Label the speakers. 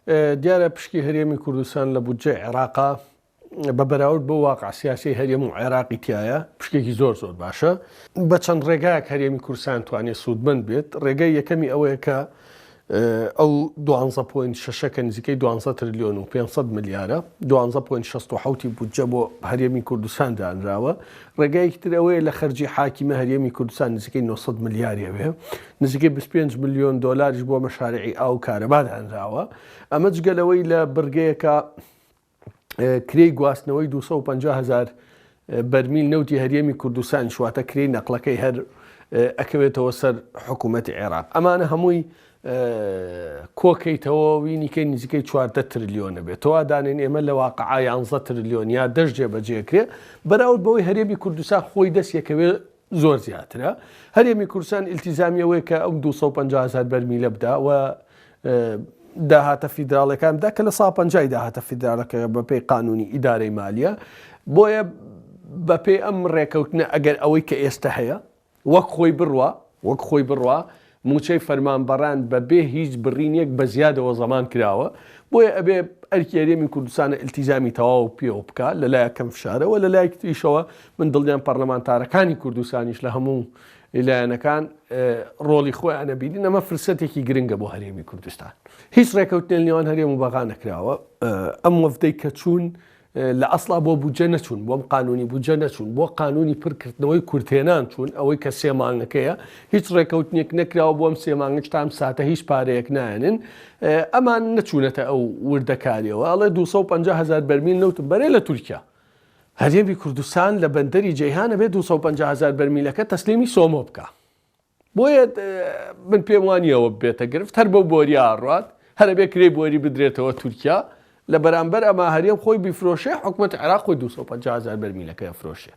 Speaker 1: دیارە پشکی هەرێمی کوردستان لە بودجەی عێراقا بە بەراورد بەو واقع سیاسیەی هەرێم و عێراقی تیایە پشکێکی زۆر زۆر باشە. بە چەند ڕێگایەک هەرێمی کوردستان توانێت سوودمەند بێت، ڕێگای یەکەمی ئەوەیە کە ئەو دوانزە point شەشە کە نزیکەی دوانزە ترلیۆن و 500 ملیارە، دوانزە point 67 بودجە بۆ هەرێمی کوردستان دانراوە. ڕێگایەکی تر ئەوەیە لە خەرجی حاکیمە هەرێمی کوردستان نزیکەی 900 ملیاری ئەوێ، نزیکەی 25 ملیۆن دۆلاریش بۆ مەشارعی ئاو و کارەبا دانراوە. ئەمە جگە لەوەی لە بڕگەیەکە کرێی گواستنەوەی 250 هەزار بەرمیل نەوتی هەرێمی کوردستانیش واتە کرێی نەقلەکەی هەر ئەکەوێتەوە سەر حکوومەتی عێراق. ئەمانە هەمووی کۆکەیتەوە وینیکەی نزیکەی 14 ترلیۆنە بێت. تۆوا دانێن ئێمە لە واقعا 11 ترلیۆن یا دەش جێبەجێکرێ بەراورد بەوەی هەرێمی کوردستان خۆی دەست یەکەوێ زۆر زیاترە. هەرێمی کوردستان ئیلتیزامی ئەوەیە کە ئەو 250 هەزار بەرمیلە بدا و داهاتە فیدراڵەکان بدا کە لە سا پەنجای داهاتە فیدراڵەکە بەپێی قانونی ئیدارەی مالیە. بۆیە بەپێی ئەم ڕێکەوتنە ئەگەر ئەوەی کە ئێستا هەیە وەک خۆی بڕوا وەک خۆی بڕوا مووچەی فەرمانبەران بە بێ هیچ بڕینێک بە زیادەوە زەمان کراوە، بۆیە ئەبێ ئەرکی هەرێمی کوردستانە ئیلتیزامی تەواو پێوە بکا لە لایەک کەم فشارە و لە لایەکی تریشەوە من دڵنیام پەرلەمانتارەکانی کوردستانیش لە هەموو لایەنەکان ڕۆڵی خۆیان ئەبینن، ئەمە فرسەتێکی گرنگە بۆ هەرێمی کوردستان. هیچ ڕێکەوتنێ لە نێوان هەرێم و بەغا نەکراوە، ئەم وەفدەی کە چوون لە ئەسڵا بۆ بودجە نەچوون، بۆم قانونی بودجە نەچوون، بۆ قانونی پرکردنەوەی کورتهێنان چوون، ئەوەی کە سێ مانگەکەیە، هیچ ڕێکەوتنێک نەکراوە بۆ ئەم سێ مانگەش تا ئەم ساتە هیچ پارەیەک نایەنن، ئەمان نەچوونەتە ئەو وردەکاریەوە، ئەڵێ 250 هەزار بەرمیل نەوتم بەرێ لە تورکیا. هەرێمی کوردستان لە بەندەری جەیهان ئەبێ 250 هەزار بەرمیلەکە تەسلیمی سۆمۆ بکا. بۆیە من پێم وا نییە ئەوە ببێتە گرفت، هەر بەو بۆرییە ئەڕوات، هەر ئەبێ کرێی بۆری بدرێتەوە تورکیا، لە بەرامبەر ئەما هەرێم خۆی بیفرۆشێ، حکومەتی عێراق خۆی 250 هەزار بەرمیلەکە ئەفرۆشێ.